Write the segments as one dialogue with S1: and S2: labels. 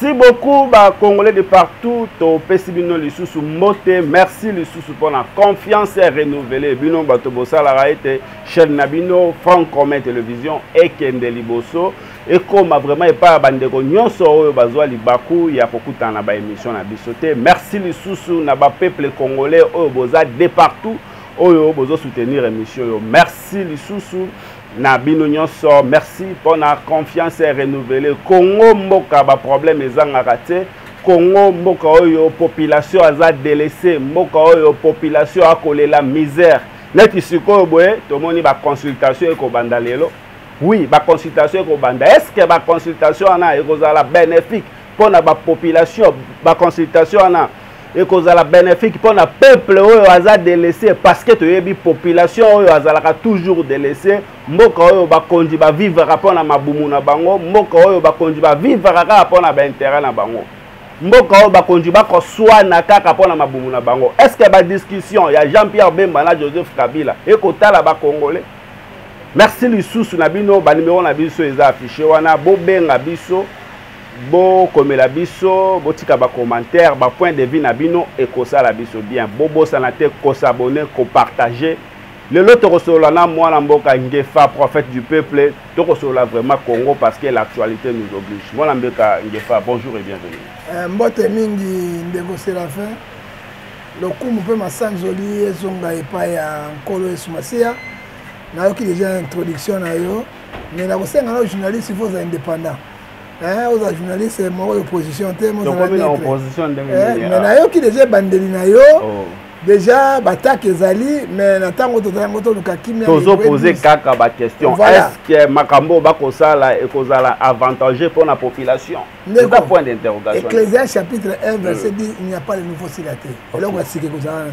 S1: Merci beaucoup ba Congolais de partout. Topesi bino lisusu mbote. Merci lisusu pour la confiance renouvelée. Bino bato bosalaka ete chaîne na bino Franc Commun Télévision ekende liboso ekoma vraiment epai ya bandeko nyonso oyo bazwa libaku ya kokutana na baémission na biso te. Merci lisusu na ba peuple congolais oyo boza de partout oyo bozo soutenir émission oyo. Merci lisusu na bino nyonso. Merci mpona confiance renouvelée. Congo mboka ba problème ezangaka te. Congo mboka oyo population aza délaissé, mboka oyo population akolela misère. Neti sikoyo boye tomoni ba consultation ekobanda lelo. Oui, ba consultation ekobanda. Est-ce que ba consultation wana ekozala bénéfique mpona ba population? Ba consultation wana ekozala bénéfique mpona peuple oyo aza délaissé, parce que toyebi population oyo azalaka toujours délaissé. Mboka oyo bakonzi bavivraka mpona mabumu na bango, mboka oyo bakonzi bavivraka kaka mpona baintérêt na bango, mboka oyo bakonzi bakoswana kaka mpona mabumu na bango. Est ce que badiscussion ya Jean-Pierre Bemba na Joseph Kabila ekotala bacongolais? Merci lisusu na bino. Banimero na biso eza affiché wana, bobenga biso, bokomela biso, botika bacommentaire, bapoint de vue na bino ekosala biso bien. Bobosana te kosabone, kopartage. Lelo tokosolola na mwana mboka Ngefa, prophète du peuple. Tokosolola vraiment Congo parce que l'actualité nous oblige. Mwana mboka Ngefa, bonjour et bienvenue.
S2: Mbote mingi ndeko Séraphin. Lokumu mpe masanzoli ezonga epai ya Nkolo Yesu Masiya. Nayoki déjà introduction na yo, mais nakosenga na journaliste, il faut ozala indépendant. Oza journaliste moko ya opposition te, mais nayoki déjà ebandeli na yo. Déjà batake ezali, mais na ntango tozala yango toluka kimia.
S1: Tozopose kaka baquestion. Est ce que makambo bakosala ekozala avantageux mpona population? Eza point d'interrogation.
S2: Ecclésiaste chapitre 1 verset 10, il n'y a pas de nouveau sur la terre. Eloko ya sika ekozala wana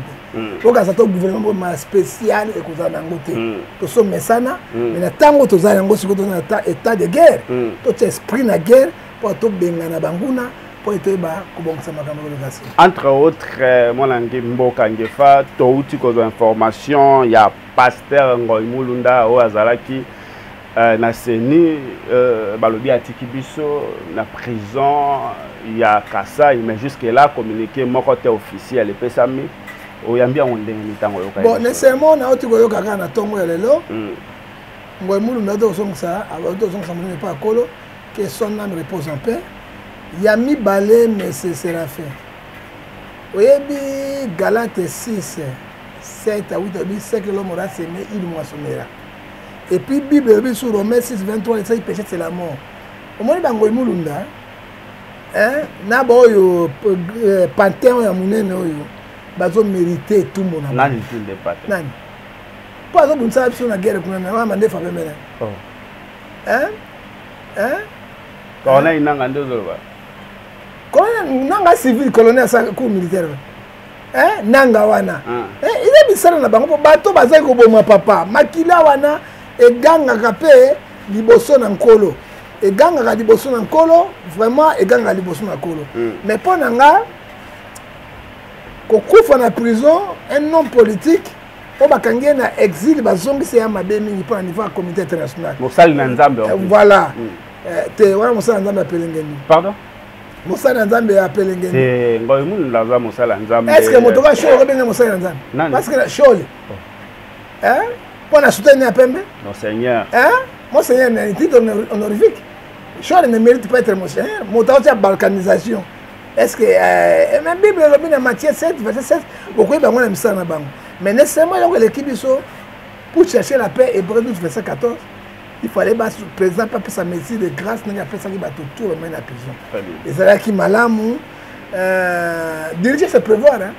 S2: te. Okasa to gouvernement moko spécial ekozala nango te. Tosomesana, mais na ntango tozala yango sikoyo, toza na état de guerre. Totia esprit na guerre mpo tobengana banguna, mpo toyeba kobongisa makambo koleka se.
S1: Entre autres, mwana mboka Ngefa, touti kozwa information ya pasteur Ngoi Mulunda oyo azalaki na CENI. Balobi atiki biso na prison ya Kasai, mais jusque là communiqué moko te officiel epesami. Oyambi yango ndenge nini ntango oyoka?
S2: Bon, nécessairement nauti koyoka kaka na ntongo ya lelo. Ngoi Mulunda auti kozongisa monene epa ya Kolo. Que son âme repose en paix. Ya mibale, monsieur Séraphin, oyebi Galate 6 7 à 8 oyebi: ce que l'homme aura semé, il moissonnera. Et puis Bible elobi sur Romains 6 23, le péché, c'est la mort. Omoni bango Mulunda, hein, na baoyo pantin ya monene oyo bazomérite etumbu na
S1: nani? Tunde
S2: pantin nani? Mpo azobundisaka biso na guerre kuna na wana mandefa pembene. Hein? Hein?
S1: Corneille Nanga nde ozoloba?
S2: Colonel Nanga civil, colonel asala cour militaire. Hein? Nanga wana. Eza misala na bango, mpo bato bazali koboma papa. Makila wana egangaka mpe liboso na Nkolo, egangaka liboso na Nkolo, vraiment egangaka liboso na Nkolo. Mais mpo na nga, kokufa na prison un homme politique oyo bakangi ye na exil, bazongisa ya mabe mingi mpo na niveau ya communauté internationale.
S1: Mosali na Nzambe.
S2: Voilà. Te, wana mosali na Nzambe apelengeni.
S1: Pardon?
S2: Mosali na Nzambe apelengeni.
S1: Te, Ngoi Mulunda aza mosali ya Nzambe.
S2: Est ce que moto ka Shole okobenga mosali na Nzambe? Parce que Shole, mpo na soutane ya pembe.
S1: Monseigneur.
S2: Monseigneur na titre honorifique. Shole ne mérite pas être monseigneur. Moto aotia balkanisation. Est ce que na Bible elobi na Matthieu 7 verset 7, bokoyeba yango na misala na bango? Mais nécessairement eloko eleki biso pour chercher la paix, Hébreu 12 verset 14, il fallait ba président mpe apesa mesure de grâce ndenge apesaki bato tour bamai na prison. Ezalaki malamu. Diriger, c'est prévoir, hein?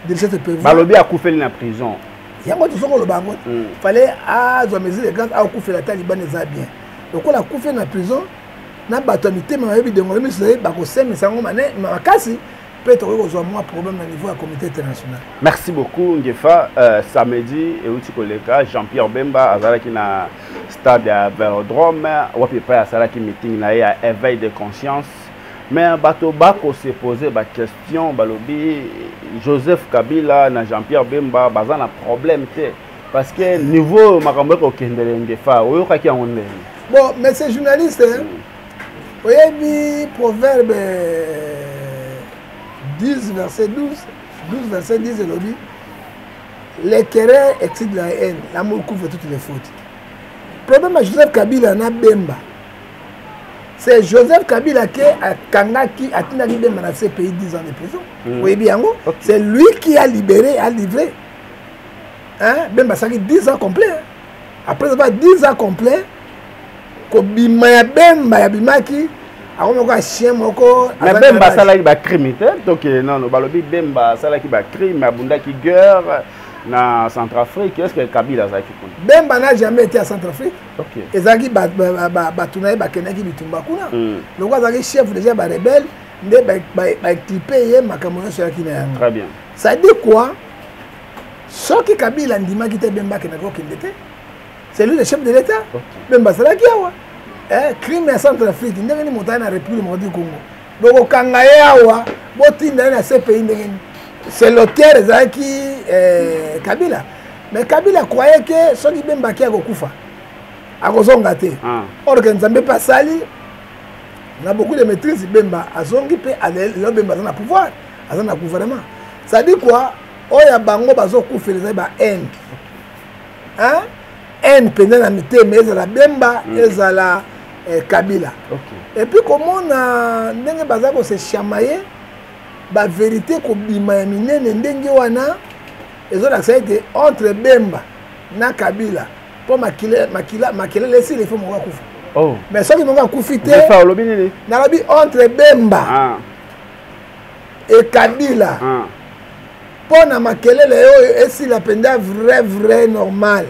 S2: Diriger, c'est prévoir.
S1: Balobi akufeli na prison.
S2: Yango tozoki koloba yango. Fallait azwa mesure de grâce, akufela ata libanda, eza bien. Lokola akufeli na prison, na bato ya mitema bayebi dengo miso ye, bakosemisa yango makasi mpe tokoki kozwa mwa problème na niveau ya comité international.
S1: Merci beaucoup Ngefa. Samedi euti koleka, Jean-Pierre Bemba azalaki na stade ya Vélodrome, wapi epai asalaki meeting na ye ya éveil de conscience. Mais bato bakose pose baquestion, balobi Joseph Kabila na Jean-Pierre Bemba baza na problème te, parce que niveau makambo ekokendele. Ngefa, oyokaki yango ndenge?
S2: Bon, mais ces journalistes, Oyebi proverbe 10 verset 12, 12 verset 10 elobi: les querelles excitent la haine, l'amour couvre toutes les fautes. Problème ya Joseph Kabila na Bemba, c'est Joseph Kabila ke akangaki, atindaki Bemba na CPI, 10 ans de prison. Oyebi yango. C'est lui qui a libéré, a livré, hein? Bemba asalaki 10 ans complet, hein? Après avoir 10 ans complet, kobima ya Bemba yabimaki, akomi lokola chien moko.
S1: Mais Bemba asalaki bacrime te. Tokende nano, balobi Bemba asalaki bacrime, abundaki guerre na Centrafrique. Est ce que Kabila azalaki kuna?
S2: Bemba n'a jamais été à Centrafrique. Ezalaki bato na ye bakendaki bitumba kuna. Lokola azalaki chef déjà barebelle, nde baéquipe ye, makambo nyonso eyaki na yango.
S1: Très bien.
S2: Ça dit quoi? Soki Kabila andimaki te, Bemba akendaki kokende te. C'est lui le chef de l'État. Bemba azalaki awa. Crime ya Centrafrique, ndenge nini moto aye na République Démocratique Congo, bokokanga ye awa, botinda ye na CPI, ndenge nini? C'est l'auteur ezalaki Kabila. Mais Kabila croyait que soki Bemba aki, akokufa, akozonga te. Or ke Nzambe mpe asali na beaucoup de maîtrise, Bemba azongi mpe. Lelo Bemba aza na pouvoir, aza na gouvernement. Ça dit quoi? Oyo ya bango bazokufela ezali ba haine, hein? Haine mpenza na mitema, ezala Bemba, ezala Kabila. Et puis komona ndenge baza kose chamailler, bavérité kobima ya minene ndenge wana, ezolakisa ete entre Bemba na Kabila, mpo makelele esila, ifo moko akufa. Mais soki moko akufi te
S1: Ngefa, olobi nini?
S2: Nalobi entre Bemba et Kabila, mpo na makelele oyo esila mpenza vrai vrai normal,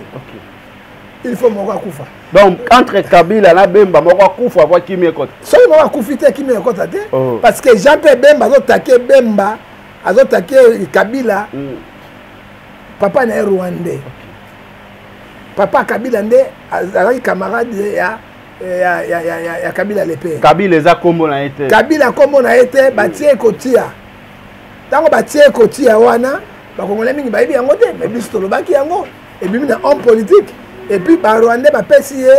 S2: il faut moko akufa.
S1: Donc entre Kabila na Bemba, moko akufa po kimia ekota?
S2: Soki moko akufi te, kimia ekota te. Parce que Jean Pierre Bemba azotake, Bemba azotake Kabila. Papa na ye rwandais. Papa Kabila nde azalaki camarade ya Kabila le père.
S1: Kabila eza nkombo na ye te.
S2: Kabila nkombo na ye te. Batie kotia, ntango batie kotia wana, bakongolais mingi bayebi yango te, mais biso tolobaki yango, ebimi na homme politique. Et puis barwandais bapesi ye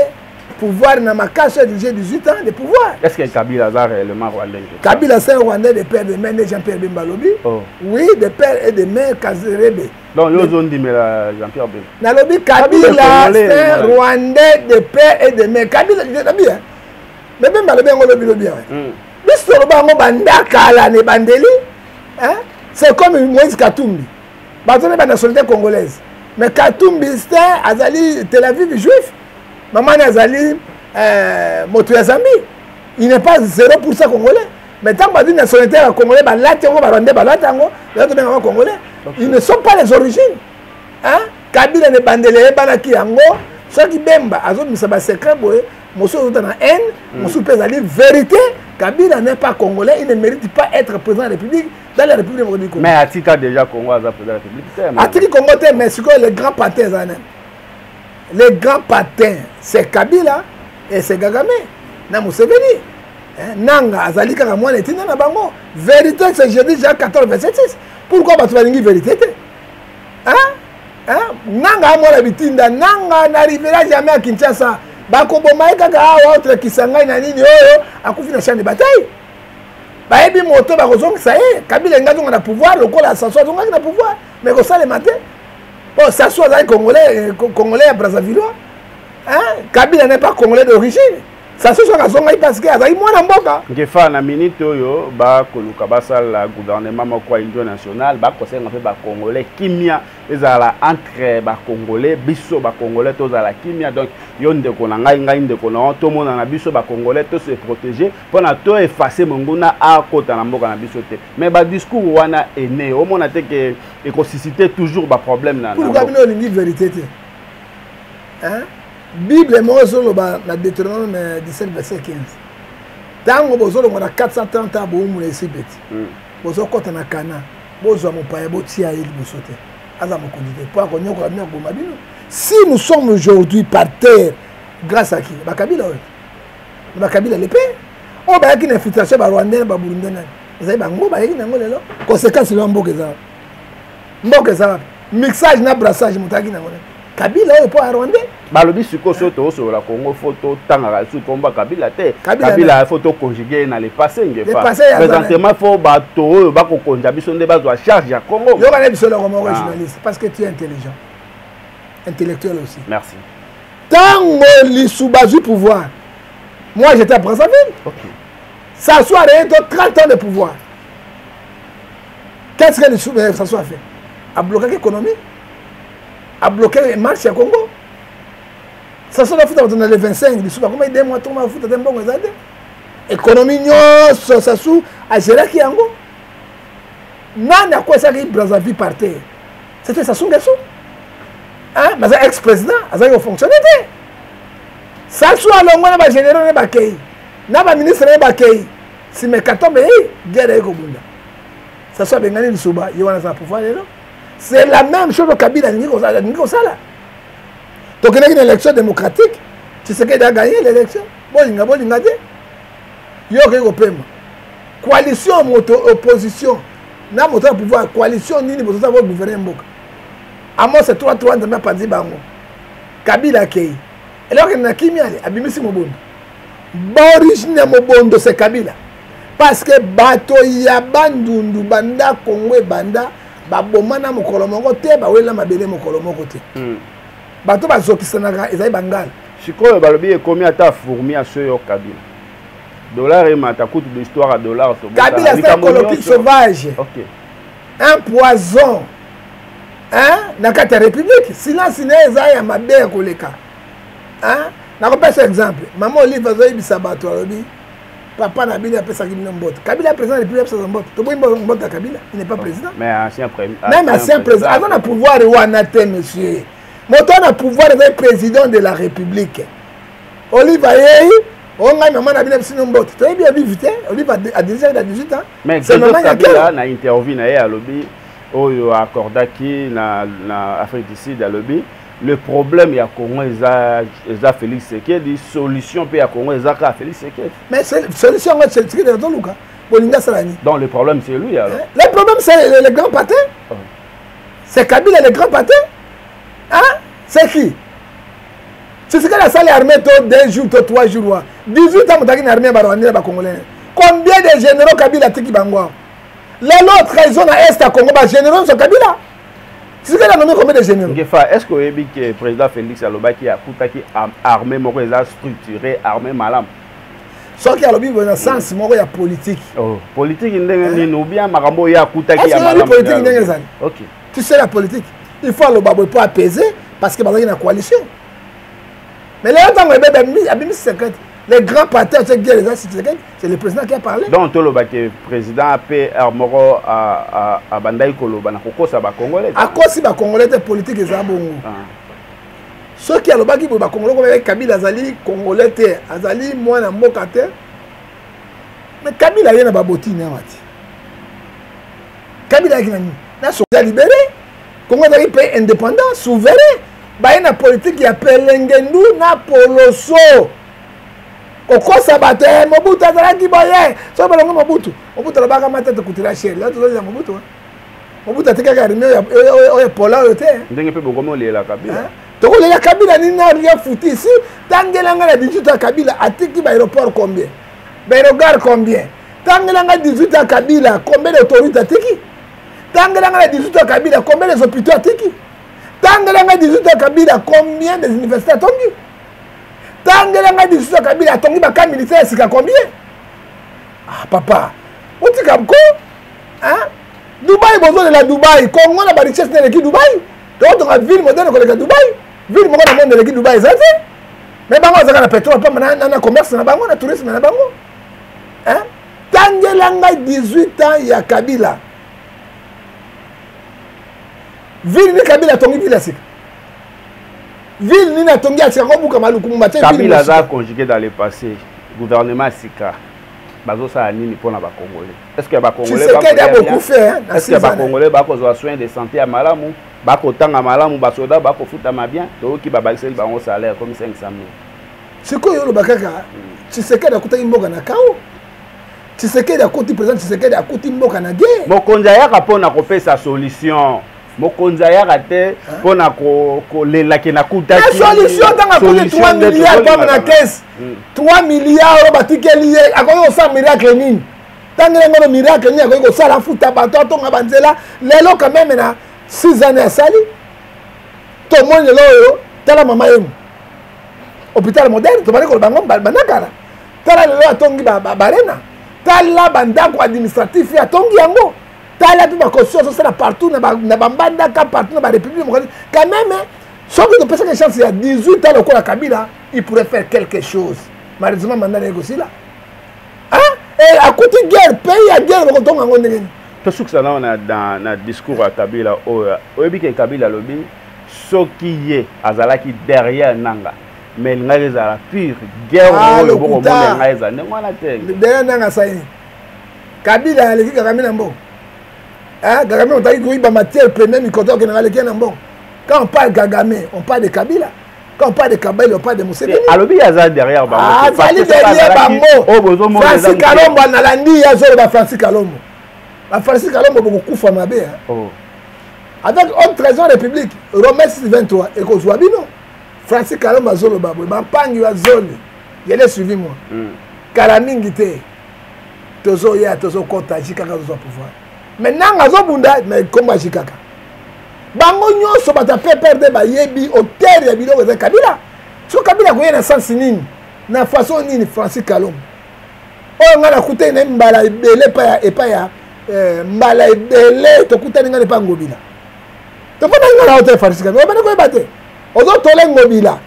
S2: pouvoir na makasi, dirigé 18 ans de pouvoir.
S1: Est ce que Kabila aza réellement rwandais?
S2: Kabila, c'est un Rwandais de père, de mère, nde Jean Pierre Bemba alobi. Oui, de père et de mère, Kazerebe.
S1: Donc yo ozondimela Jean Pierre Bemba?
S2: Nalobi Kabila, c'est un Rwandais de père et de mère. Kabila nabi, mais Bemba alobi yango lobi lobi. Biso toloba yango banda kala na ebandeli. C'est comme Moïse Katumbi, bato ne banationalité congolaise, mais Katumbi ste azali Tel Aviv juif, mama ne azali moto ya Zambie. Il n'est pas 0% congolais, mais ntango bazwi nationalité ya congolais, balati yango, barwandais balati yango, baza tobenga yango congolais. Ils ne sont pas les origines, hein? Kabila na ebandeli eyebanaki yango. Soki Bemba azobimisa basecret boye, mosusu azota na haine, mosusu mpe ezali vérité. Kabila n'est pas congolais, il ne mérite pas être président de la République dans la République démocratique du Congo.
S1: Mais atika déjà Congo, aza président de la République te.
S2: Atiki Congo te, mais sikoyo le grand pantin eza nani? Le grand pantin, c'est Kabila et c'est Kagame na Museveni. Nanga azali kaka mwana etinda na bango. Vérité, c'est Jésus, Jean 14 verset 6. Pourquoi bato balingi vérité te, hein? Hein? Nanga amona bitinda, Nanga n'arrivera jamais à Kinshasa. Bakoboma ye kaka awa entre Kisangani na nini oyo, akufi na champ de bataille. Bayebi moto bakozongisa ye. Kabila enga azonga na pouvoir lokola Sassou azongaki na pouvoir, mais kosalema te. Bon, Sassou azalaki congolais, congolais ya Brazzavillois, hein? Kabila n'est pas congolais d'origine. Sassou soki azongaki, parce que azalaki mwana mboka.
S1: Ngefa, na minute oyo bakoluka basala gouvernement moko ya union nationale, bakosenga mpe bacongolais kimia ezala entre bacongolais. Biso bacongolais tozala kimia. Donc yo ndeko na ngai, ngai ndeko na yo, tomonana biso bacongolais, tose protéger mpona to effacer monguna akota na mboka na biso te. Mais badiscours wana ene omona te ke ekosuscite toujours baproblème na
S2: Pourquoi bino olingi vérité te, hein? Bible moko ezoloba na Deutéronome 17 verset 15: ntango bozolongwa na 430 ans bowumbu na Esipeti, bozokɔta na Kana, bozwa mopaya botia ye liboso te, aza mokonzi te, mpo akonyokola bino, akoboma bino. Si nous sommes aujourd'hui par terre, grâce à qui? Bakabila oyo, bakabila lepe oyo bayaki na infiltration, barwandais na baburundais, nani ezali bango bayaki na yango. Lelo conséquence, lelo mboka eza wapi? Mboka eza wapi? Mixage na brassage, moto ayaki nango nani? Kabila oyo mpo ya Rwandais.
S1: Balobi sikoyo soki tozosolola Congo, faut totangaka lisusu kombo ya Kabila te. Kabila, faut toconjugue na le passé. Ngefa, présentement faut bato oyo bakokonza biso nde bazwa charge ya Congo.
S2: Yoka na biso eloko moko, journaliste, parce que tu es intelligent, intellectuel aussi.
S1: Merci.
S2: Ntango Lissouba azwi pouvoir, moi j'étais à Brazzaville. Sassou a to 30 ans de pouvoir. Qu'est-ce que Lissouba, Sassou a fait? A bloqué l'économie, a bloqué marche ya Congo. Sassou afuta bato na le 25. Lissouba akoma 2 mois, toma afuta te, mbongo eza te. Économie nyonso Sassou agéraki yango. Nani akwesaki Brazzaville par terre? C'était Sassou Nguesso, hein? Mais aza ex président, azalaki kofonctionne te. Sassou alongwa na bagénéraux ne bakei, na baministre ne bakei. Nsima ekatombe eyei, guerre eyei kobunda. Sassou abengani Lissouba, ye wana aza na pouvoir lelo. C'est la même chose Kabila alingi kosala. Tokendaki na élection démocratique, Tshisekedi a gagné l'élection. Bolinga bolinga te, yo okoki kopema coalition moto opposition na moto ya pouvoir. Coalition nini bozosala bogouverne mboka? Amos 3 3, Nzambe apanzi bango. Kabila akei, eloko akende na kimia, ale abimisi mobondo. Baorigine ya mobondo, c'est Kabila, parce que bato ya Bandundu, banda Kongo ebanda, baboma na mokolo moko te, bawela mabele mokolo moko te. Bato bazokisanaka ezali bangala.
S1: Sikoyo balobi ekomi ata fourmi asoyo Kabila, dollar emata kutu, de histoire ya dollar.
S2: Kabila, c'est un coloquine sauvage, un poison, hein? Na kati ya république, silence na ye eza ya mabe ya koleka, hein? Nakopesa exemple, mama Olive azoyebisa bato, alobi: "Papa na bino apesaki bino mbote." Kabila président de république apesaka mbote? Toboyi mbote ya Kabila, il n'est pas président.
S1: Mais ancien
S2: premier. Même ancien président aza na pouvoir wana te, monsieur. Moto na pouvoir ezali président de la République. Olive ayei: "O ngai mama na bino, bisino mbote." Toyebi Olive te. Olive adirigeaki na 18 ans.
S1: Mais Kabila, na interview na ye, alobi oyo accordaki na Afrique du Sud, alobi le problème ya Congo eza Félix Tshisekedi, solution mpe ya Congo eza kaka Félix Tshisekedi.
S2: Mais solution yango Tshisekedi azoluka, bolingi asala nini?
S1: Donc le problème, c'est lui alors?
S2: Le problème, c'est le grand patin, oh. C'est Kabila le grand patin, hein? C'est qui? Tshisekedi asali armée to 2 jours to 3 jours wa 18 ans, motaki na armée ya Barwandais na Bacongolais. Combien de généraux Kabila atiki bango awa lelo? Trahison na Est ya Congo, bagénéraux nyonso Kabila. Tshisekedi a nommé combien de généraux?
S1: Ngefa, est ce que oyebi ke président Félix alobaki akutaki armée moko eza structuré, armée malamu?
S2: Soki alobi boye na sens moko ya politique.
S1: Oh, politique ndenge nini? Ou bien makambo oyo akutaki
S2: ya malamu? Politique ndenge ezali, tu sais, la politique, il faut aloba boye po apaiser, parce que bazalaki na coalition. Mais lelo ntango ebebe, abimisi secret, les grands partis, cette guerre eza Tshisekedi, c'est le président qui a parlé.
S1: Donc tolobaki président mpe heure moko abandaki koloba na kokosa Bacongolais?
S2: Akosi Bacongolais te. Politique eza bongo. Soki alobaki boye, Bacongolais kobayaki Kabila azali Congolais te, azali mwana mboka te. Mais Kabila ye na babotini awa ti Kabila ayaki na nini? Na soki libéré Congo, ezalaki mpe indépendant, souverain. Baye na politique ya pelengendu na poloso, kokosa bato. Mobutu azalaki boye. Soki balongo Mobutu, Mobutu alobaka matete kutela cher. La tozozela Mobutu, Mobutu atikaki armée oyo epola oyo te.
S1: Ndenge mpe bokomi olela Kabila.
S2: Tokolela Kabila nini na rien foutu ici? Tangelanga na 18 ya Kabila, atiki baaéroport combien, baaérogare combien? Tangelanga 18 ya Kabila, combien d'autorité atiki? Tangelanga na 18 ya Kabila, combien des hôpitaux atiki? Tangelanga 18 ya Kabila, combien des universités atongi? Tangelanga 18 ya Kabila, atongi bacamp militaire ya sika combien? Ah papa, otika ko, hein? Dubai, bozolela Dubai. Congo na barichesse neleki Dubai. Tokotonga ville moderne koleka Dubai. Ville moko na monde eleki Dubai eza te. Mais bango azalaka na pétrole pamba, na commerce na bango, na tourisme na bango, hein? Tangela ngai 18 ans ya Kabila, ville nini Kabila atongi? Ville ya sika, ville nini atongi ya sika? Kobuka malukumu batie.
S1: Kabila aza conjugué dans le passé. Gouvernement ya sika bazosala nini mpona Bacongolais? Est ce que Bacongolais, est ce que Bacongolais bakozwa soin de santé ya malamu, bakotanga malamu, basoda bakofutama bien? Toyoki babakiseli bango salaire comme 500 000.
S2: Sikoyo oloba kaka Tshisekedi akutaki mboka na kao. Tshisekedi akuti, président Tshisekedi akuti mboka na guerre.
S1: Mokonzi ayaka mpona kopesa solution. Mokonzi ayaka te mpona kolelaki na kutaki
S2: solution. Ntango akuti 3 milliards pamba na caisse, 3 milliards oyo batikeli ye, akoki kosala miracle nini? Ntango ngono miracle nini akoki kosala? Afuta bato, atonga banzela. Lelo quand même na 6 années asali, tomoni lelo oyo. Tala mama yemo, hôpital moderne, tobandi koloba yango banda kala. Tala lelo atongi barena, tala bandako administratif atongi yango, tala mpe baconstitution azosala partout na bambandaka, partout na barépublique démocratique. Quand même, soki topesaki chance ya 18 ans lokola Kabila, il pourrait faire quelque chose. Malheureusement, mandat na ye kosila akuti guerre, pays ya guerre. Bakotonga yango ndenge nini?
S1: Tosukisa nao na discours ya Kabila oyo. Oyebi ke Kabila alobi soki ye azalaki derrière Nanga, mais elingaki ezala pire guerre. Oyo bokomona ngai eza ndenge wana te.
S2: Derrière Nanga asali, Kabila aleki Kagame na mbongo. Kagame otaki koyiba matière première, mikoto okendaka, aleki na mbongo. Quand on parle Kagame, on parle de Kabila. Quand on parle de Kabila, on parle de Museveni.
S1: Alobi aza derrière bango.
S2: Azali derrière bango. Francis Kalombo, nalandi ye azoloba. Francis Kalombo, bafrancis Kalombo bokokufa mabe. Oh. Avec haute trahison république, Romain 6 23 ekozwa bino. Francis Kalombo azoloba boye, bampangi bazoli yele suivi moi. Kala mingi te tozoya, tozokɔta ji kaka, tozwa pouvoir. Mais Nanga azobunda, mais kombo aji kaka. Bango nyonso bato ya PPRD bayebi auteur ya biloko eza Kabila. So Kabila koye na sensi nini, na façon nini? Francis Kalombo oyo ngai nakutani na ye mbala ebele epai ya mbala ebele tokutani ngai epai Ngobila, tofandaki ngai na hotel. Francis Kalombo obandi koyeba te, ozotole Ngobila.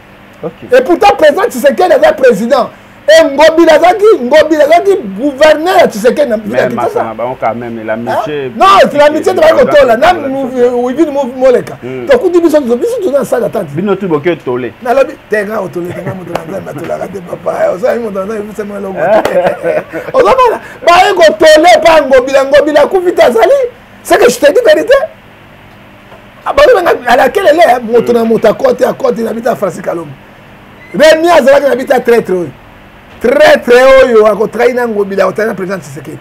S2: Et pourtant président Tshisekedi aza président e Ngobila azalaki, Ngobila azalaki gouverneur ya Tshisekedi
S1: na Kinshasa.
S2: Non, l'amitié tobaki kotola na Wivine Moleka. Tokuti biso, biso toza na salle d'attente.
S1: Bino tu boke tole.
S2: Nalobi te, nga otole te, nga moto na Nzambe atolaka te. Papa, ozali moto na Nzambe, ebusami eloko ozomona. Baye kotole pa Ngobila. Ngobila akufi te, azali. C'est que je te dis vérité. Bazobenga alakelele moto na moto akoti, akoti na bita. Francis Kalombo Remi azalaki na bita, traître oyo, traître oyo akotrahi na Ngobila, akotrahi na président Tshisekedi.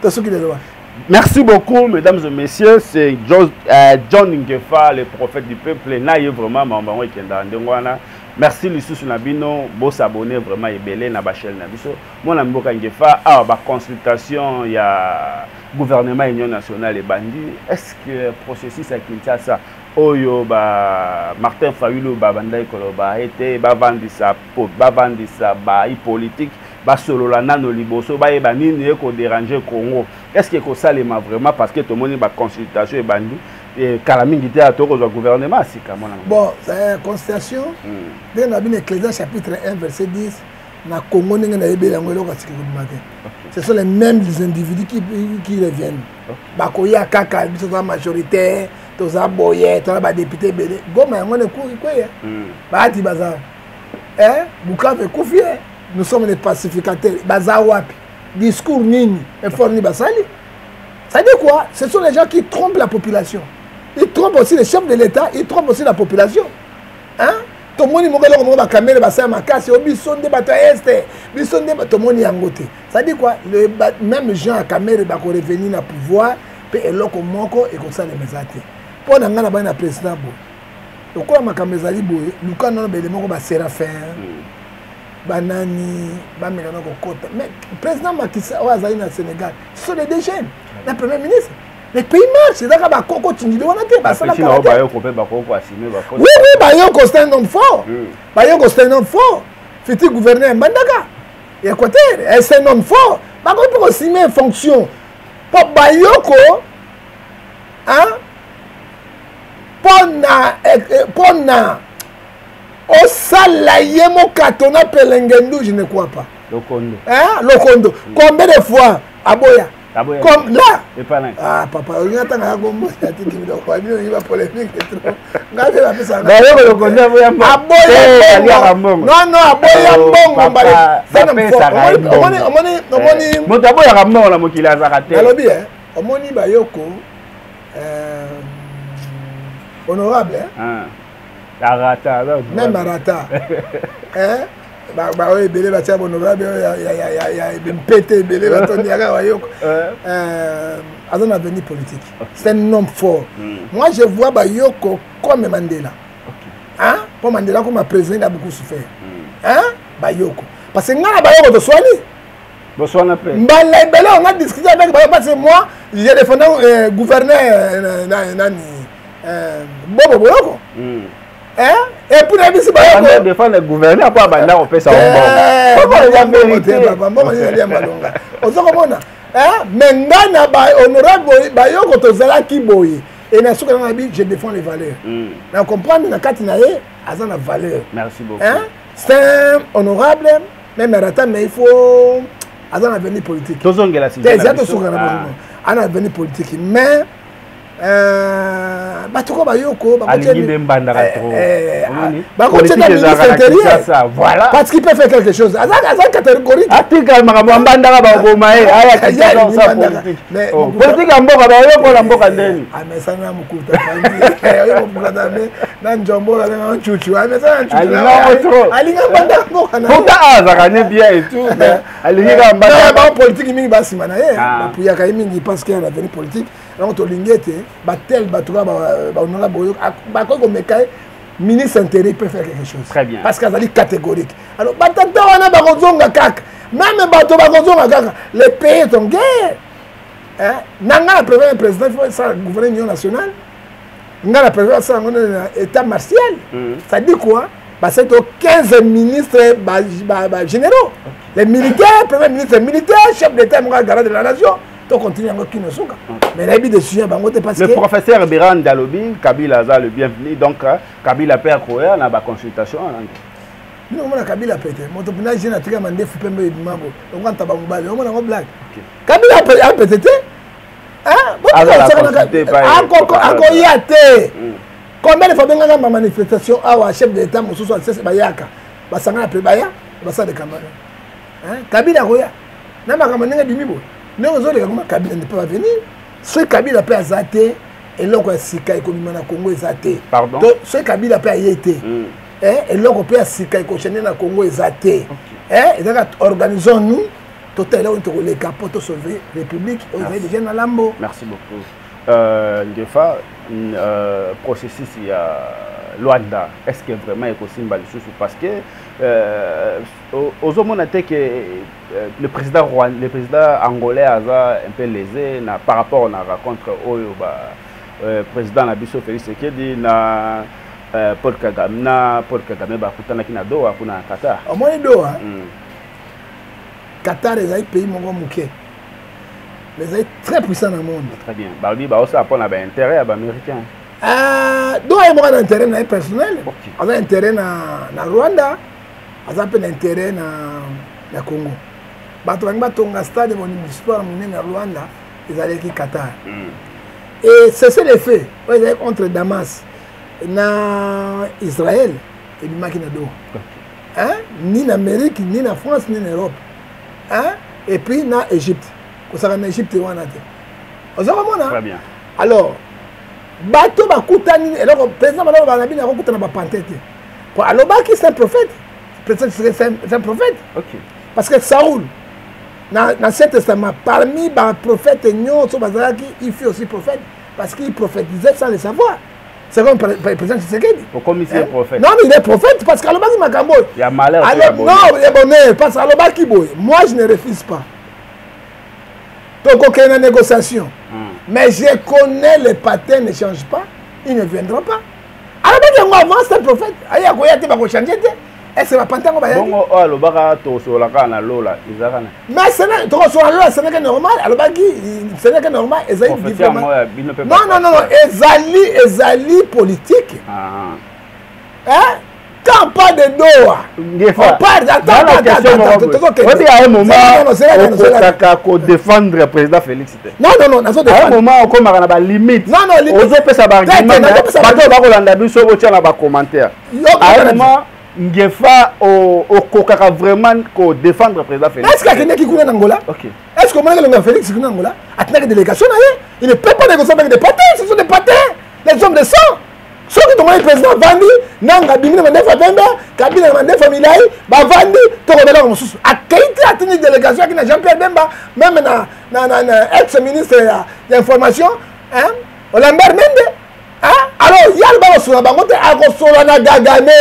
S2: Tosuki lelo wana.
S1: Merci beaucoup, mesdames et messieurs. C'est John Ngefa, le prophète du peuple. Naye vraiment, maman, ndengwana. Merci lisusu na bino, bo s'abonner vraiment ebele na ba chaîne na biso. Mwana mboka Ngefa, ah ba consultation ya gouvernement Union nationale ebandi. Est-ce que processus à Kinshasa oyo ba Martin Fayulu babandaki koloba ete bavandisa bavandisa bayi politique, basolola nano liboso, bayeba nini ekodéranger Congo, est ce que ekosalema vraiment? Parce que tomoni baconsultation ebandi, kala mingi te tokozwa gouvernement ya sika, mwana.
S2: Bon, consultation, ndenge na bino, Ecclésiaste chapitre 1 verset 10, na Congo ndenge nayebeli yango, eloko asiki kobima te. Ce sont les mêmes individus qui reviennent. Bakoya kaka, biso toza majoritaire, toza boye, toza badéputé ebele. Goma yango wana ekweya, baati baza, Bukavu ekufi. Nous sommes les pacificateurs, baza wapi? Discours nini, effort nini basali? Ça dit quoi? Ce sont les gens qui trompent la population. Ils trompent aussi les chefs de l'État, ils trompent aussi la population, hein? Tomoni moko eloko moko bakamere basala makasi o biso nde bato ya Est, biso nde tomoni yango te. Ça dit quoi? Le même gens ya Kamere bakorevenir na pouvoir mpe eloko moko ekosalema eza te. Mpo na ngai, na bani na président boye, lokola makambo ezali boye, luka nano bele moko baséraphin, banani bameka na kokota. Mais président Macky Sall oyo azali na Sénégal, ce sont les deux jeunes na premier ministre, le pays marche. Ezaka bakoko tindili wana te, basalaka. Oui, Bayoko, c'est un homme fort. Bayoko, c'est un homme fort, futur gouverneur Mbandaka, Équateur, c'est un homme fort. Bakoki mpe koassumer fonction mpo Bayoko, hein? Mpona osala ye mokato na pelengendu, je ne crois pas.
S1: Lokondo.
S2: Hein? Lokondo. Combien de fois aboya? Comme là, ah papa, olingi atanga kombo atiki biloko bino olingi bapolémique trop. Ngai mpe bapesaka.
S1: Aboya
S2: mbongo. Non, non, aboya mbongo. Omoni, omoni.
S1: Moto aboyaka mbongo na mokili azaka te.
S2: Nalobi, omoni Bayoko, honorable.
S1: Arata.
S2: Même arata, hein? Baoyo ebele batia bonorabe oyo ya mpete ebele batondi yaka bayoko. Aza na avenir politique, c'est un homme fort. Moi, je vois Bayoko comme Mandela, hein? Mpo Mandela comme président, il a beaucoup souffert, hein? Bayoko, parce que ngai na Bayoko toswani.
S1: Boswana mpe.
S2: Mbala ebele on a discuté avec Bayoko, parce que moi, j'ai défendu gouverneur nani, Bobo Boyoko. Hein? Et puis nayebisi
S1: Bayoko défendre gouverneur mpo abanda kopesa
S2: mbongo, mbongo ezali ya malonga, ozo komona. Mais ngai na bahonorable Bayoko tozalaki boye e na suka nanga nabi, je défends les valeurs. Na comprendre na kati na ye aza na valeur.
S1: Merci beaucoup.
S2: Hein? C'est un honorable même arata, mais il faut aza na avenir politique.
S1: Tozongela.
S2: Te, eza tosuka na bongo, aza na avenir politique, mais bato ko Bayoko
S1: alingi nde Mbandaka trop.
S2: Bakotiaka ministre intérieur parce qu'il peut faire quelque chose, aza catégorique.
S1: Atika makambo ya Mbandaka, bakoboma ye. Aya politique ya mboka, bayokola mboka ndeni.
S2: Amesana mokuta na njombo, abenga ncucu, amesana ncucu.
S1: Alingango trop.
S2: Alinga Mbandaka mboka na.
S1: Pourtant azalaka ne bien et tout, mais alingi kaka
S2: Mbandaka. Bao politique mingi basima na ye, bapuyaka ye mingi parce que ya avenir politique. Donc tolingi ete batel bato kaka bahonorable oyo bakoki komeka ye ministre intérieur, peut faire quelque chose.
S1: Très bien.
S2: Parce que azali catégorique. Alors batata wana bakozonga kaka, même bato bakozonga kaka, le pays est en guerre. Na ngai na président, président il faut asala gouverner union nationale. Ngai na président asala yango na état martial. Ça dit quoi? Basali to 15 ministres bagénéraux, les militaires, premier ministre militaire, chef d'état moko garant de la nation. Tocontinue yango kino suka, mais nayebi décision ya bango te parce
S1: le professeur Birand alobi Kabila aza le bienvenu, donc Kabila mpe akoya na baconsultation wana.
S2: Bino omona Kabila pete moto mpena jeune atika mandefu pembe ebima bo lokola ntaba mobali, omona yango blague. Kabila apete te, akoya te. Combien de fois bengaka ba manifestation awa, chef de l'état mosusu asese bayaka, basangana mpe baya basala de campagne. Kabila akoya na makambo ndenge ebimi boye, ndenge ozoleka koma, Kabila ne peut pas venir. Soki Kabila mpe aza te, eloko ya sika ekobima na Congo eza te. Soki Kabila mpe aye te, eloko mpe ya sika ekochange na Congo eza te. Ezaka organisons nous totala eloko tokoleka mpo tosauve république oyo ezali déjà na lambo.
S1: Merci beaucoup. Ngefa, processus ya Luanda, est ce que vraiment ekosimba lisusu? Parce que ozomona te ke le président angolais aza un peu lésé na par rapport na rencontre oyo ba président na biso Félix Tshisekedi na Paul Kagame, na Paul Kagame bakutanaki na Doha kuna na Qatar.
S2: Omoni Doha, Qatar ezali pays moko moke mais ezali très puissant na monde.
S1: Très bien. Balobi baosala mpona baintérêt ya baaméricain.
S2: Doha ye moko na intérêt na ye personnel. Aza intérêt na Rwanda, aza mpe na intérêt na Congo. Bato balingi batonga stade sport monene ya Rwanda ezalaki Qatar. Et cessez le feu oyo ezalaki entre Damas na Israël ebimaki na Doha. Hein? Ni na Amérique, ni na France, ni na Europe, hein? Et puis na Égypte, kosaka na Égypte wana te, oza komona. Alors bato bakutani, eloko président baloko bana bino akokutana bapante te po alobaki, c'est un prophète, président, c'est un prophète. Parce que Saoul na l'Ancien Testament, parmi baprophète nyonso bazalaki, il fut aussi prophète parce qu'il prophétisait sans le savoir. C'est comme le président Tshisekedi.
S1: Okomisi ye prophète?
S2: Non, il est prophète parce qu'alobaki makambo oyo.
S1: Ya malheur.
S2: Alors, non, ya bonheur, parce que alobaki boye: moi, je ne refuse pas tokokende na négociation, mais je connais les patins ne change pas, il ne viendra pas. Alobaki yango avant, c'est un prophète. Aye akoya te, bakochange te. Est ce bapante yango bayaki?
S1: Bongo oyo alobaka tokosola kaka na lola ezalaka na
S2: Mais tokosola lola, ce n'est que normal. Alobaki ce n'est que normal, ezali
S1: Prophétie yango ya bino mpe.
S2: Non, non, non, non, ezali politique. Hein? Quand on parle de Doha,
S1: Ngefa.
S2: On parle, attends, attends, attends, attends,
S1: obi à un moment okokaka kodéfendre président Félix te.
S2: Non, non, non, nazo
S1: À un moment okomaka na balimite.
S2: Non, non, limite.
S1: Ozopesa baargument.
S2: Te, nazopesa
S1: bato oyo bakolanda biso, botia na bacommentaire. À un moment, Ngefa, okokaka vraiment kodéfendre président Félix?
S2: Est ce que akendaki kuna na Angola? Est ce que omonaki elongo ya Félix kuna na Angola? Atindaki délégation na ye. Il ne peut pas négocier avec des patins, ce sont des patins, les hommes de sang. Soki tomoni président avandi, Nanga abimi na mandefu ya pembe, Kabila na mandefu ya milai, bavandi, tokobelaka mosusu. Akei te, atindi délégation aki na Jean-Pierre Bemba, même na ex ministre ya information, hein, Lambert Mende, hein? Alors ye aloba kosola bango te, akosola na Kagame.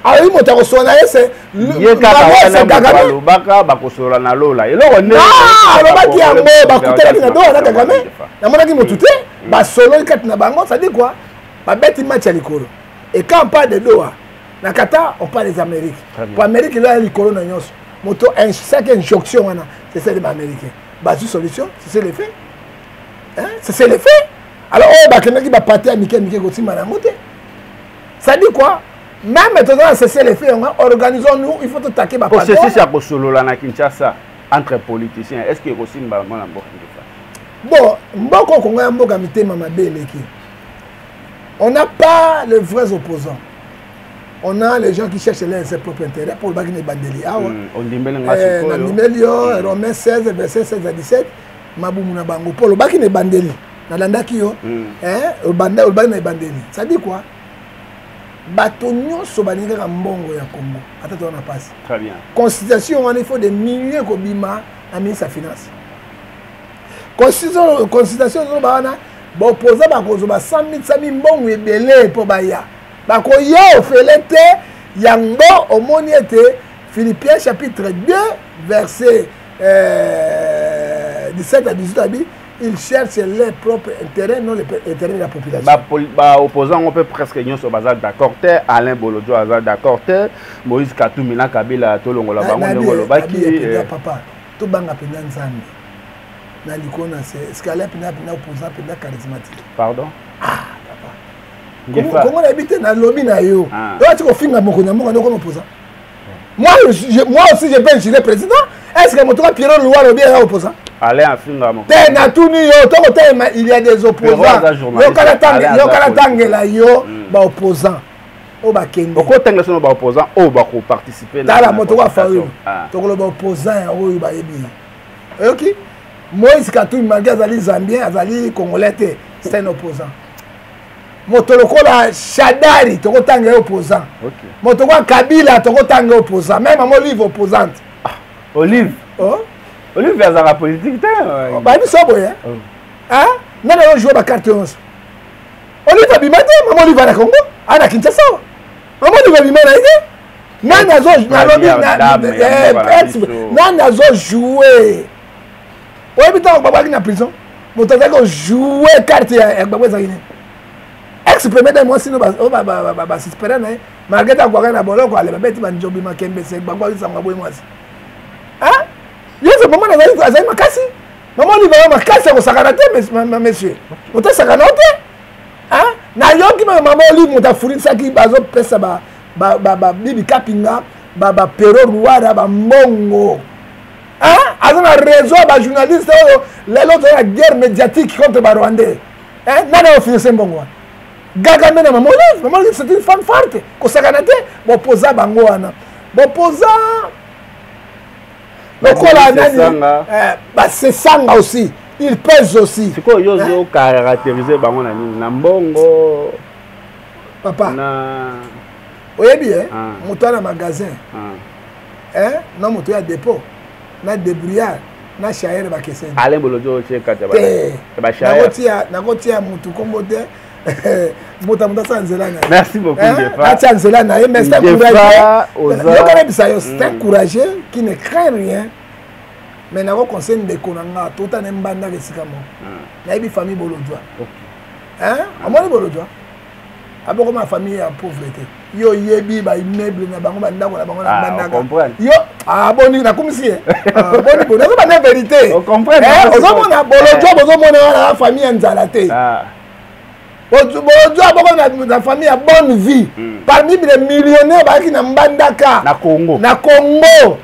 S2: Alobi moto akosola na ye se
S1: ye kaka wana moto alobaka bakosola na lola eloko nde
S2: alobaki yango, bakutanaki na Doha na Kagame, namonaki motu te, basololi kati na bango. Ça dit quoi? Babeti match ya likolo. Et quand on parle de Doha na Qatar, on parle des Amériques. Po Amérique elo ya likolo na nyonso, moto chaque injonction wana, c'est celle de baaméricain. Bazwi solution, c'est le fait, c'est le fait. Alors oyo bakendaki bapate ya mike mike kosimba na yango te. Ça dit quoi? Même toza na cessez le feu yango, organisons-nous, il faut totaquer
S1: ba processus ya kosolola na Kinshasa entre politiciens. Est ce que ekosimba, mwana mboka Ngefa?
S2: Bon, mboka Kongo ya mboka mitema mabe eleki. On n'a pas les vrais opposants, on a les gens qui cherchent leur propre intérêt. Pour olobaki na ebandeli awa, nandimeli yo, Romain 16 verset 16 à 17, mabumu na bango. Mpo olobaki na ebandeli, nalandaki yo, olobaki na ebandeli. Ça dit quoi? Bato nyonso balingi kaka mbongo ya Congo, ata toza na mpasi. Constitution wana, il faut des millions kobima na ministre ya finance. Constitution ezoloba wana, baopposants bakozwa ba 100 000, 100 000, mbongo ebele mpo baya, bakoya ofele te. Yango omoni ete Philippiens chapitre 2 verset 17 à 18 abi ils cherchent leur propre intérêt, non l'intérêt de la population.
S1: Baopposant yango mpe presque nyonso baza d'accord te. Alain Bolodjo aza d'accord te, Moïse Katumbi na Kabila, tolongola bango ndenge olobaki.
S2: Papa, tobanga mpenza Nzambe na likolo na se. Est ce que Alain mpenza opposant mpenza charismatique?
S1: Pardon?
S2: Ah papa, Kongo nayebi te, nalobi na yo, oyo ati kofinga mokonzi ya mboka nde okoma opposant. Moi aussi, je peux insulter président. Est ce que moto ka Pierrot Luwara obi aza opposant?
S1: Alain afinga.
S2: Te, natuni yo, toko telema, il y a des opposants. Yokala, tangela yo baopposant oyo bakende.
S1: Okotangela sono baopposant oyo bakoparticipe?
S2: Tala, moto kwa Fayulu, tokoloba opposant ya oyo bayebi ye. Oyoki Moïse Katumbi, malgré azali Zambien, azali Congolais te, c'est un opposant. Moto lokola Shadari, tokotanga ye opposant. Moto lokola Kabila, tokotanga ye opposant. Même mama Olive, opposante.
S1: Ah, Olive,
S2: oh?
S1: Olive azalaka politique te.
S2: Bayebi so boye nani azojoue bacarte nyonso. Olive abima te. Mama Olive ana Congo, ana Kinshasa. Mama Olive abima na ye te. Nani nalobi, nani azojoue? Oyebi ntango babwaki na prison, moto azalaki kojoue carte ya Gbagbo ezalaki nini? Ex premier dame, mwasi no basuspere na ye, malgré ntango akwaka na boloko, ale babeti banjobi makembese. Gbagbo azisango aboyi mwasi yeso. Mama azali makasi, mama Olive aza makasi ya kosakana te. Monsieur, moto asakana o te. Nayoki mama Olive, moto afurisaki, bazopesa babibi Kapinga, bapero Ruara bambongo. Aza na réseau ya bajournaliste oyo lelo toza na guerre médiatique contre barwandais. Nani aofinanse mbongo wana? Kagame na mama Olive. Mama Olive, c'est une femme forte, kosakana te. Bopoza bango wana, bopoza lokola nani, basesanga aussi, il pèse aussi.
S1: Sikoyo yo ozocaractérise bango na nini? Na mbongo?
S2: Papa, oyebi moto ana magasin na moto ya dépôt na débrouillard na chayere bakeseni.
S1: Alain Bolodjo otie kati
S2: ya nakotia motu kombo te. Moto asala nzela na ye.
S1: Merci beaucoup.
S2: Atia nzela na ye, mais c'est un courageux. Yoka, nayebisa yo, c'est un courageux qui ne craint rien. Mais nako conseil ndeko na nga, totana mbandaka esika moko, nayebi famille Bolodjwa. Amoni Bolodjwa abokoma famille ya pauvreté. Yo oyebi baimmeuble na bango, bandako na bango na mbandaka. Yo boni, nakumisi ye boni boni, ozobana vérité. Ozomona Bolodjwa, bozomona wana famille ya nzala te. Bolodjwa boko na famille ya bonne vie, parmi les millionnaires bayaki na Mbandaka.
S1: Na Congo.
S2: Na Congo,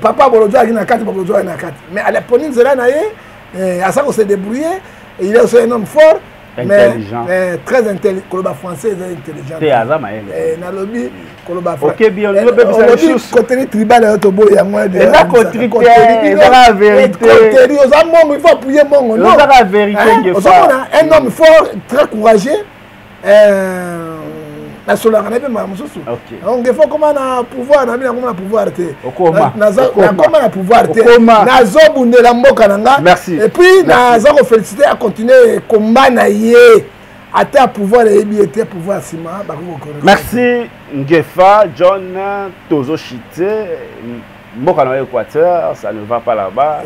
S2: papa Bolodjwa ayaki na kati, Bolodjwa ayaki na kati. Mais alaponi nzela na ye, asa kose débrouiller. Il est aussi un homme fort.
S1: Intelligent.
S2: Mais, très intelligent. Koloba français eza intelligent.
S1: Te, aza mayele.
S2: Nalobi koloba.
S1: Okebi olobi.
S2: Coterie tribal oyo toboyi yango.
S1: Eza coterie te, ezaka vérité.
S2: Coterie oza mbongo, il faut appuyer mbongo.
S1: Non, ezaka vérité.
S2: Ozomona, un homme fort, très courageux. Nasololaka na ye mpe mbala mosusu. Ngefa okoma na pouvoir na bino, nakoma na pouvoir te, nakoma na pouvoir te, nazobundela mboka na nga. Et puis naza koféliciter, acontinue combat na ye, ata pouvoir eyebi ye te, pouvoir nsima bakoki.
S1: Merci Ngefa John. Tozoshite mboka na yo Équateur, ça ne va pas là-bas.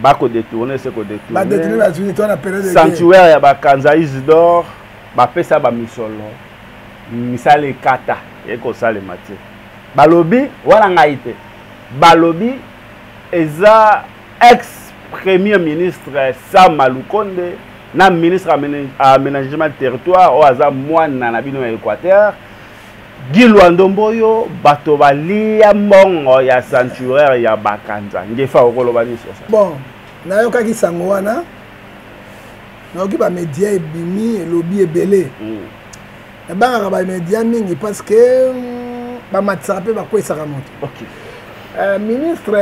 S1: Bakodétourner se kodétourner sanctuaire ya Bakanza Isidore, bapesa bamisolo, misala ekata, ekosalema te. Balobi wana ngai te, balobi eza ex premier ministre Sama Lukonde na ministre aménagement territoire oyo aza mwana na bino ya Équateur, Guy Loando Mboyo, bato balia mbongo ya sanctuaire ya Bakanza. Ngefa, okoloba nini sur ça?
S2: Bon, nayokaki sango wana, nayoki bamédia ebimi, elobi ebele. Nabangaka bamédia mingi parce que bamatisaka mpe bakwesaka moto. Ministre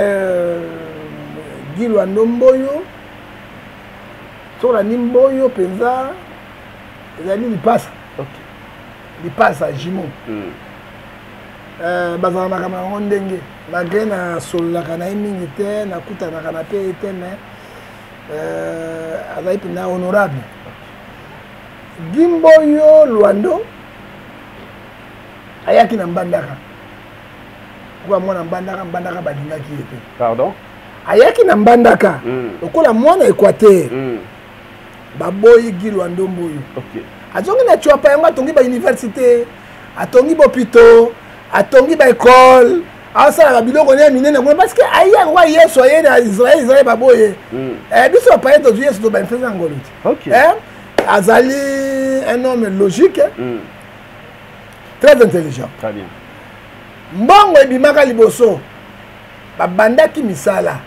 S2: Guy Loando Mboyo, soki Mboyo mpenza ezali lipasa, lipasa jumeau. Bazala makambo yango ndenge, malgré nasololaka na ye mingi te, nakutanaka na mpe ye te, mais azali mpenza honorable Guy Mboyo Loando. Ayaki na Mbandaka lokola mwana Mbandaka. Mbandaka balingaki ye te.
S1: Pardon?
S2: Ayaki na Mbandaka lokola mwana Équateur. Baboyi Guy Loando Mboyo. Azongi na Tshuapa, yango atongi bauniversité, atongi bahôpitaux, atongi baécole, asalaka biloko ne minene kuna, parce que aye yango Yesu aye na Israel, Israel baboye. Biso bapaye tozwi Yesu, tobainfluence na ngolu te. Azali un homme logique, très intelligent.
S1: Très bien.
S2: Mbongo ebimaka liboso, babandaki misala,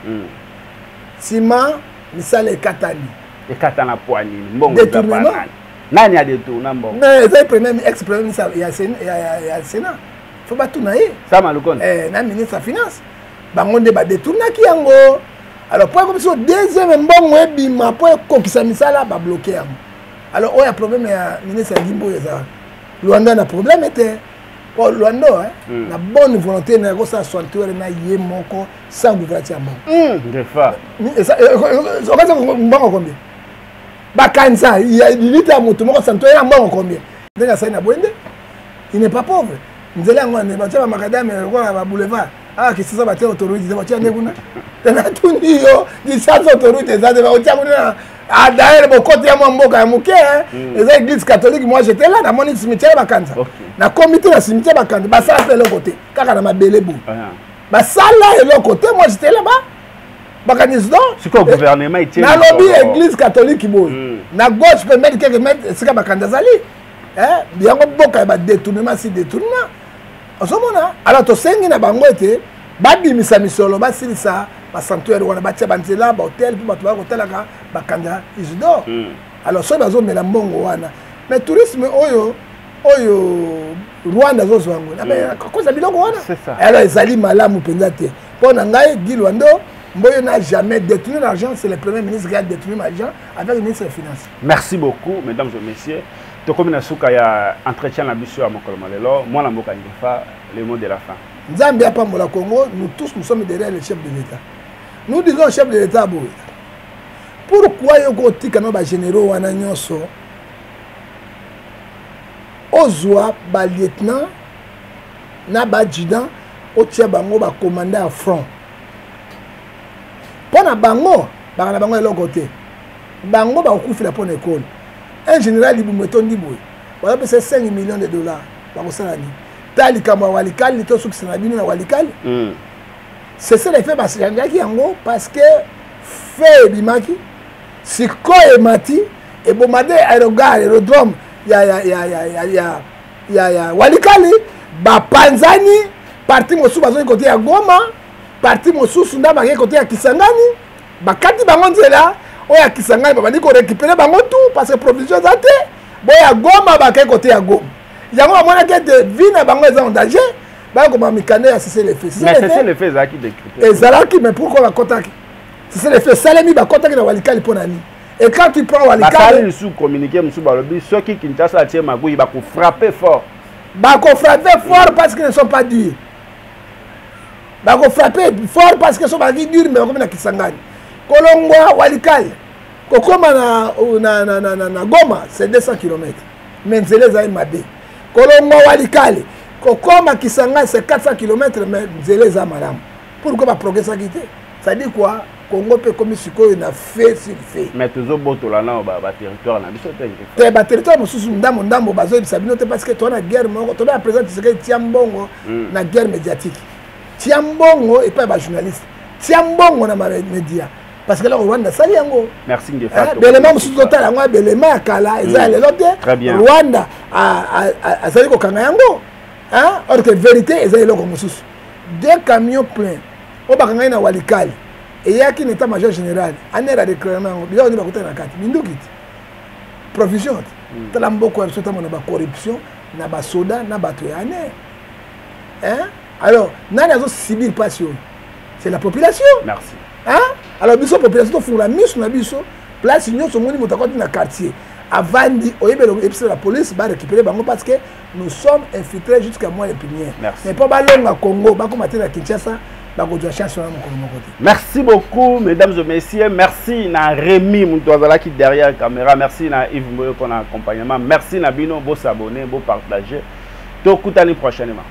S2: nsima misala ekatani.
S1: Ekatana po nini? Mbongo eza pa nani? Nani adétourna mbongo?
S2: Mais ezali premier, ex premier ministre ya Sénat, faut batuna ye.
S1: Sama Lukonde.
S2: Na ministre ya finance, bango nde badétournaki yango. Alors po ekomi so deuxième mbongo ebima mpo ekokisa misala, babloquer yango. Alors oyo ya problème ya ministre ya Gimbo, eza Loando na problème te, po Loando na bonne volonté na ekosala sanctuaire na ye moko sans gouvernement ya mbongo.
S1: Ngefa.
S2: Okati mbongo combien? Bakanisa lilita ya moto moko, sanctuaire ya mbongo combien? Ndenge asali na boye nde il n'est pas pauvre. Nzela yango wane batia bamacadam lokola baboulevard awa Kisasa, batia autoroute te, batia nde kuna te. Natuni yo, Kisasa autoroute eza te, bakotia kuna. Ah, d'ailleurs bokoti ya mwa mboka ya moke, eza église catholique. Moi j'étais là, namoni cimetière Bakanza. Nakomi te na cimetière Bakanza, basala mpe eloko te, kaka na mabele boye, basala eloko te. Moi j'étais là ba bakanisi donc.
S1: Sikoyo gouvernement etie
S2: Nalobi église catholique boye, na gauche pembeni, quelques mètres, esika Bakanza azali. Yango mboka ya badétournement si détournement ozomona. Alors tosengi na bango ete babimisa misolo, basilisa basanctuaire wana, batia banzela, bahotel, mpo bato baya kotalaka Bakanza Isidore. Alors soki bazomela mbongo wana, mais tourisme oyo Rwanda azozwa yango koza biloko wana, alors ezali malamu mpenza te. Mpo na ngai, Guy Loando Mboyo n'a jamais détourné l'argent, c'est le premier ministre qui a détourné l'argent avec le ministre des Finances.
S1: Merci beaucoup, mesdames et messieurs. Tokomi na suka ya entretien na biso ya mokolo malelo. Mwana mboka Ngefa, le mot de la fin.
S2: Nzambe apambola Congo. Nous tous, nous sommes derrière le chef de l'État. Nous disons au chef de l'État boye: pourquoi yo kotika na bagénéraux wana nyonso, ozwa balieutenant na baadjudant, otia bango bacommandant ya front? Mpo na bango baka na bango eloko te, bango bakokufela mpo na ekolo. Un général libumu etondi boye, bazopesa 5 millions de dollars, bakosala nini? Ta likambo ya Walikali, tosukisa na bino na Walikali. Cessez-le-feu bachangeaki yango parce que feu ebimaki, sikoyo emati, ebomade aérogare, aérodrome ya Walikali. Bapanzani, parti mosusu bazongi côté ya Goma, parti mosusu nda bakei côté ya Kisangani. Bakati bango nzela oyo ya Kisangani, babandi korécupérer bango tout parce que provision eza te. Boya Goma, bakei côté ya Goma. Yango bamonaki ete vie na bango eza en danger, bakoma mikanda ya cessez-le-feu.
S1: Cessez-le-feu ezalaki décrété.
S2: Ezalaki, mais pourquoi bakotaki? Cessez-le-feu esalemi, bakotaki na Walikali mpo na nini? Et quand tu prends Walikale,
S1: basali lisusu communiqué mosusu, balobi soki Kinshasa atie magui, bakofrappe fort.
S2: Bakofrappe fort parce qu'ils ne sont pas durs. Bakofrappe fort parce que so bazalaki dur, mais bakomi na Kisangani. Kolongwa Walikale kokóma na Goma, c'est 200 km, mais nzela ezali mabe. Kolongwa Walikale kokóma Kisangani, c'est 400 km, mais nzela eza malamu. Pourquoi baprogressaki te? C'est-à-dire quoi? Congo mpe ekomi sikoyo na fait sur fait.
S1: Mais tozobotola nao baterritoire na biso te.
S2: Te, baterritoire mosusu ndambo ndambo bazoyebisa bino te, parce que toza na guerre moko. Toza na président Tshisekedi, tia mbongo na guerre médiatique, tia mbongo epai ya bajournaliste, tia mbongo na bamédia, parce que loko Rwanda asali yango.
S1: Merci Ngefa.
S2: Belema mosusu totala yango ya belema ya kala, eza ya lelo te. Rwanda azali kokanga yango, or que vérité eza eloko mosusu. Deux camions plein oyo bakangai na Walikale eyaki na état major général, ANR adéclaré yango. Biloko nde bakutana na kati, minduki te, provision te. Tala mboka ya biso, ntango na bacorruption na basoda na bato ya ANR. Alors nani azosubir mpasi oyo? C'est la population.
S1: Merci.
S2: Hein? Alors biso population, tofungola miso na biso. Place nyonso omoni moto akoti na quartier, avandi, oyebi, ebisa la police barécupérer bango, parce que nous sommes infiltrés jusqu'à moelle épinière. Mais mpo balonga Congo, bakoma te na Kinshasa, bakozwa chance wana mokolo moko te.
S1: Merci beaucoup, mesdames et messieurs. Merci na Rémi moto azalaki derrière caméra. Merci na Yves Mboyo mpona accompagnement. Merci na bino. Bosabonner, bopartager. Tokutani prochainement.